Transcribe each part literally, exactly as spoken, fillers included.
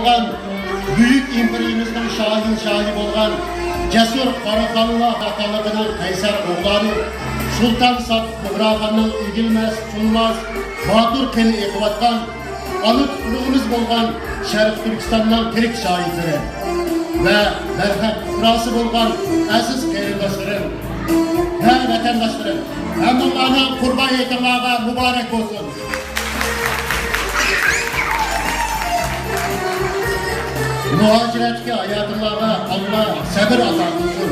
بولغان، بۈيۈك ئىمپېرىيىمىزنىڭ شاھىنشاھى بولغان جەسۇر قاراخانلار خاقانلىقىنىڭ قەيسەر ئوغلانى، سۇلتان سادىق بۇغراخاننىڭ ئېگىلمەس، سۇنماس، باتۇر قېنى ئېقىۋاتقان ئانا تۇپرىقىمىز بولغان شەرقىي تۈركىستاننىڭ تىرىك شاھىتلىرى ۋە بەرھەق پۇقراسى بولغان ئەزىز قېرىنداشلىرىم ۋە ۋەتەنداشلىرىم، ھەممىڭلارنىڭ قۇربان ھېيتىڭلارغا مۇبارەك بولسۇن! مۇھاجىرەتتىكى ھاياتىڭلارغا ئاللا سەبىر ئاتا قىلسۇن.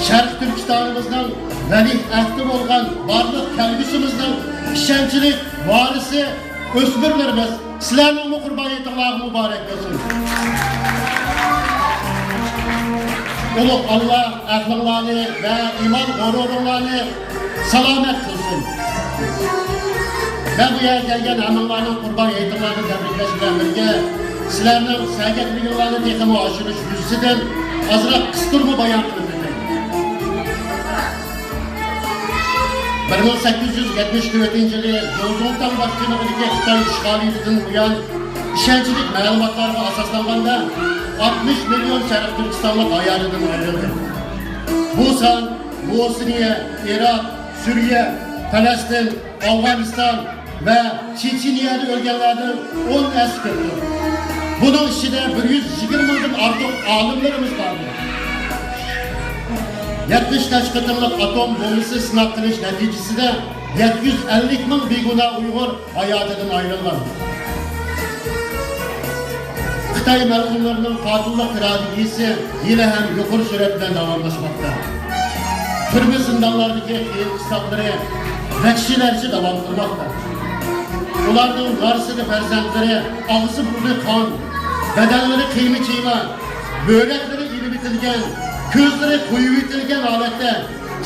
شەرقىي تۈركىستانىمىزنىڭ ۋەلىئەھدى بولغان بارلىق كەلگۈسىمىزنىڭ ئىشەنچلىك ۋارىسى ئۆسمۈرلىرىمىز، سىلەرنىڭمۇ قۇربان ھېيتىڭلارغا مۇبارەك بولسۇن. ئۇلۇغ ئاللا ئەقلىڭلارنى ۋە ئىمان غۇرۇرۇڭلارنى سالامەت قىلسۇن. مەن بۇ يەرگە كەلگەن ھەممىڭلارنىڭ قۇربان ھېيتىڭلارنى تەبرىكلەش بىلەن بىرگە، سىلەرنىڭ سەرگەردىلىكىڭلارنى تېخىمۇ ئاشۇرۇش يۈزىسىدىن ئازراق قىستۇرما بايان قىلىپ ئۆتەي. بىر مىڭ سەككىز يۈز يەتمىش تۆتىنچى يىلى زۇڭتۇڭتاڭ باشچىلىقىدىكى خىتاي ئىشغالىيىتىدىن بۇيان، ئىشەنچلىك مەلۇماتلارغا ئاساسلانغاندا، ئاتمىش مىليون شەرقىي تۈركىستانلىق ھاياتىدىن ئايرىلدى. بۇ سان بوسنىيە، ئىراق، سۈرىيە، پەلەستىن، ئافغانىستان ۋە چېچىنىيەدە ئۆلگەنلەردىن ئون ھەسسە كۆپتۇر. بۇنىڭ ئىچىدە بىر يۈز يىگىرمە مىڭدىن ئارتۇق ئالىملىرىمىز باردۇر. يەتمىش نەچچە قېتىملىق ئاتوم بومبىسى سىناق قىلىش نەتىجىسىدە يەتتە يۈز ئەللىك مىڭ بىگۇناھ ئۇيغۇر ھاياتىدىن ئايرىلغان. خىتاي مەزلۇملىرىنىڭ قاتىللىق تىراگېدىيىسى ھېلىھەم يۇقىرى سۈرئەت بىلەن داۋاملاشماقتا. تۈرمە زىندانلاردىكى قىيىن قىستاقلىرى ۋەھشىيلەرچە داۋام قىلماقتا. ئۇلارنىڭ نارسىدى پەرزەنتلىرى ئاغزى بۇرنى قان، بەدەنلىرى قىيما چىيما، بۆرەكلىرى ئېلىۋېتىلگەن، كۆزلىرى قويۇۋېتىلگەن ھالەتتە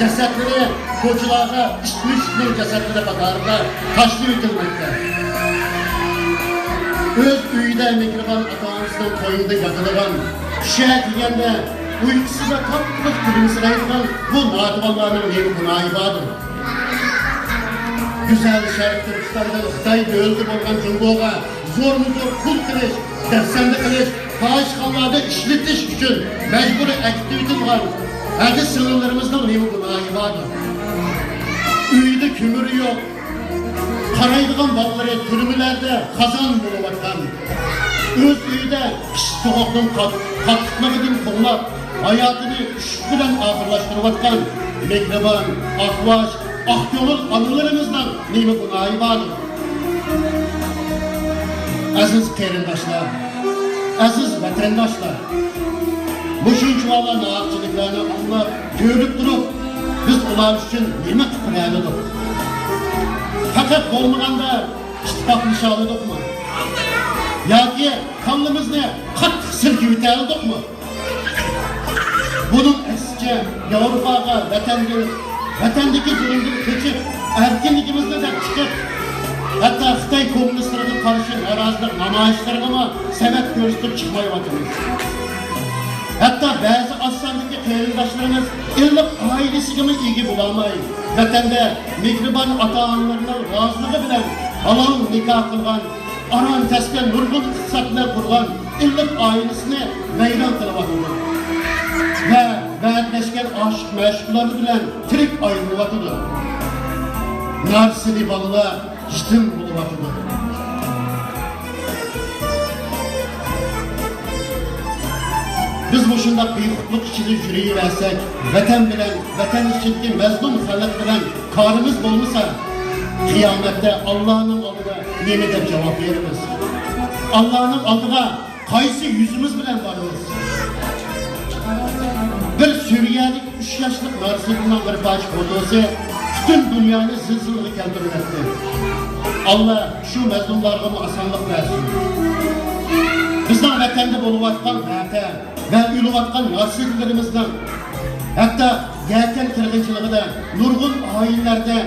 جەسەتلىرى كوچىلارغا ئىت مۈشۈكنىڭ جەسەتلىرى قاتارىدا تاشلىۋېتىلمەكتە. ئۆز ئۆيىدە مېھرىبان ئاتا-ئانىسىنىڭ قوينىدا ياتىدىغان، چۈشە دېگەندە ئۇيقۇسىدا تاتلىق كۈلۈمسىرەيدىغان بۇ ناتىۋانلارنىڭ نېمە گۇناھى باردۇر؟ گۈزەل شەرقىي تۈركىستاندا خىتاي دۆلىتى بولغان جۇڭگوغا زورمۇزور قۇل قىلىش، دەپسەندە قىلىش، پاھىشخانىلاردا ئىشلىتىش ئۈچۈن مەجبۇرىي ئەكېتىۋېتىلغان ھەدە سىڭىللىرىمىزنىڭ نېمە گۇناھى باردۇر؟ ئۆيىدە كۆمۈرى يوق، قارايدىغان بالىلىرى تۈرمىلەردە خازان بولۇۋاتقان، ئۆز ئۆيىدە ئىسسىق سوغۇقنىڭ قات-، قاتتىقلىقىدىن توڭلاپ، ھاياتىنى ئۈششۈك بىلەن ئاخىرلاشتۇرۇۋاتقان مېھرىبان، ئاقباش، ئاق كۆڭۈل ئانىلىرىمىزنىڭ نېمە گۇناھى باردۇر؟ ئەزىز قېرىنداشلار، ئەزىز ۋەتەنداشلار، مۇشۇنچىۋالا ناھەقچىلىكلەرنى ئاڭلاپ، كۆرۈپ تۇرۇپ، بىز ئۇلار ئۈچۈن نېمە قىلىپ بېرەلىدۇق؟ پەقەت بولمىغاندا ئىتتىپاقلىشالىدۇقمۇ؟ ياكى كاللىمىزنى قاتتىق سىلكىۋېتەلىدۇقمۇ؟ بۇنىڭ ئەكسىچە، ياۋروپاغا ۋەتەندىن، ۋەتەندىكى زۇلۇمدىن قېچىپ، ئەركىنلىكىمىزنى دەپ چىقىپ، ھەتتا خىتاي كوممۇنىستلىرىغا قارشى نارازىلىق نامايىشلىرىغىمۇ سەۋەب كۆرسىتىپ چىقمايۋاتىمىز. ھەتتا بەزى ئاز ساندىكى قېرىنداشلىرىمىز ئىللىق ئائىلىسىگىمۇ ئىگە بولالماي، ۋەتەندە مېھرىبان ئاتا-ئانىلىرىنىڭ رازىلىقى بىلەن ھالال نىكاھ قىلغان، ئاران تەسكەن نۇرغۇن ئىقتىساد بىلەن قۇرغان ئىللىق ئائىلىسىنى ۋەيران قىلىۋاتىدۇ ۋە ۋەدىلەشكەن ئاشىق-مەشۇقلىرى بىلەن تىرىك ئايرىلىۋاتىدۇ. نارسىدى بالىلار يېتىم بولۇۋاتىدۇ. بىز مۇشۇنداق بىخۇدلۇق ئىچىدە يۈرۈۋەرسەك، ۋەتەن بىلەن، ۋەتەن ئىچىدىكى مەزلۇم خەلق بىلەن كارىمىز بولمىسا، قىيامەتتە ئاللانىڭ ئالدىدا نېمە دەپ جاۋاب بېرىمىز؟ ئاللانىڭ ئالدىغا قايسى يۈزىمىز بىلەن بارىمىز؟ بىر سۈرىيەلىك ئۈچ ياشلىق نارسىدىنىڭ بىر پارچە فوتوسى پۈتۈن دۇنيانى زىلزىلىگە كەلتۈرۈۋەتتى. ئاللا شۇ مەزلۇملارغىمۇ ئاسانلىق بەرسۇن. بىزنىڭ ۋەتەندە بولۇۋاتقان ۋەقە ۋە ئۆلۈۋاتقان نارسىدىلىرىمىزنىڭ، ھەتتا يەكەن قىرغىنچىلىقىدا نۇرغۇن ئائىلىلەردە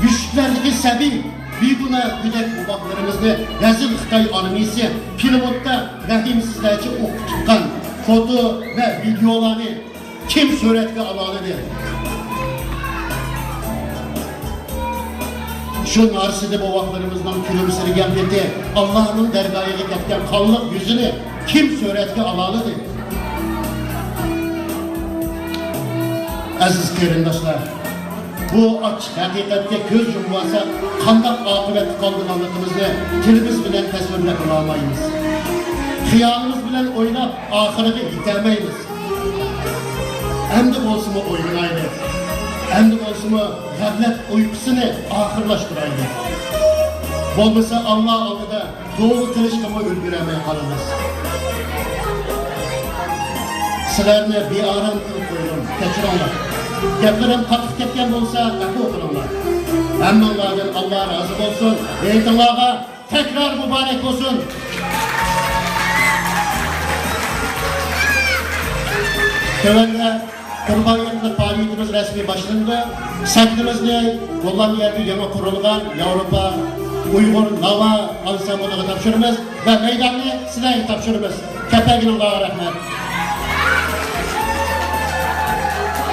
بۆشۈكلەردىكى سەبىي، بىگۇناھ گۆدەك بوۋاقلىرىمىزنى رەزىل خىتاي ئارمىيىسى پىلىموتتا رەھىمسىزلەرچە ئوققا تۇتقان فوتو ۋە ۋىدېئولارنى كىم سۈرەتكە ئالالىدى؟ شۇ نارسىدە بوۋاقلىرىمىزنىڭ كۈلۈمسىرىگەن بېتى، ئاللانىڭ دەرگاھىغا كەتكەن قانلىق يۈزىنى كىم سۈرەتكە ئالالىدى؟ ئەزىز قېرىنداشلار، بۇ ئاچچىق ھەقىقەتكە كۆز يۇمۇۋالساق، قانداق ئاقىۋەتتە قالىدىغانلىقىمىزنى تىلىمىز بىلەن تەسۋىرلەپ بولالمايمىز. خىيالىمىز بىلەن ئويلاپ، ئاخىرىغا يېتەلمەيمىز. ئەمدى بولسىمۇ ئويلىنايلى. ئەمدى بولسىمۇ غەپلەت ئۇيقۇسىنى ئاخىرلاشتۇرايلى. بولمىسا ئاللا ئالدىدا توۋا قىلىشقىمۇ ئۈلگۈرەلمەي قالىمىز. سىلەرنى بىئارام قىلىپ قويدۇم، كەچۈرۈڭلار. گەپلىرىم قاتتىق كەتكەن بولسا ئەپۇ قىلىڭلار. ھەممىڭلاردىن ئاللا رازى بولسۇن. ھېيتىڭلارغا تەكرار مۇبارەك بولسۇن. تۆۋەندە قۇربان ھېيتلىق پائالىيىتىمىز رەسمىي باشلىنىدۇ. سەھنىمىزنى گوللاندىيەدە يېڭى قۇرۇلغان ياۋروپا ئۇيغۇر ناۋا ئانسامبىلىغا تاپشۇرىمىز ۋە مەيداننى سىلەرگە تاپشۇرىمىز. كەپەگىنىڭلارغا رەھمەت.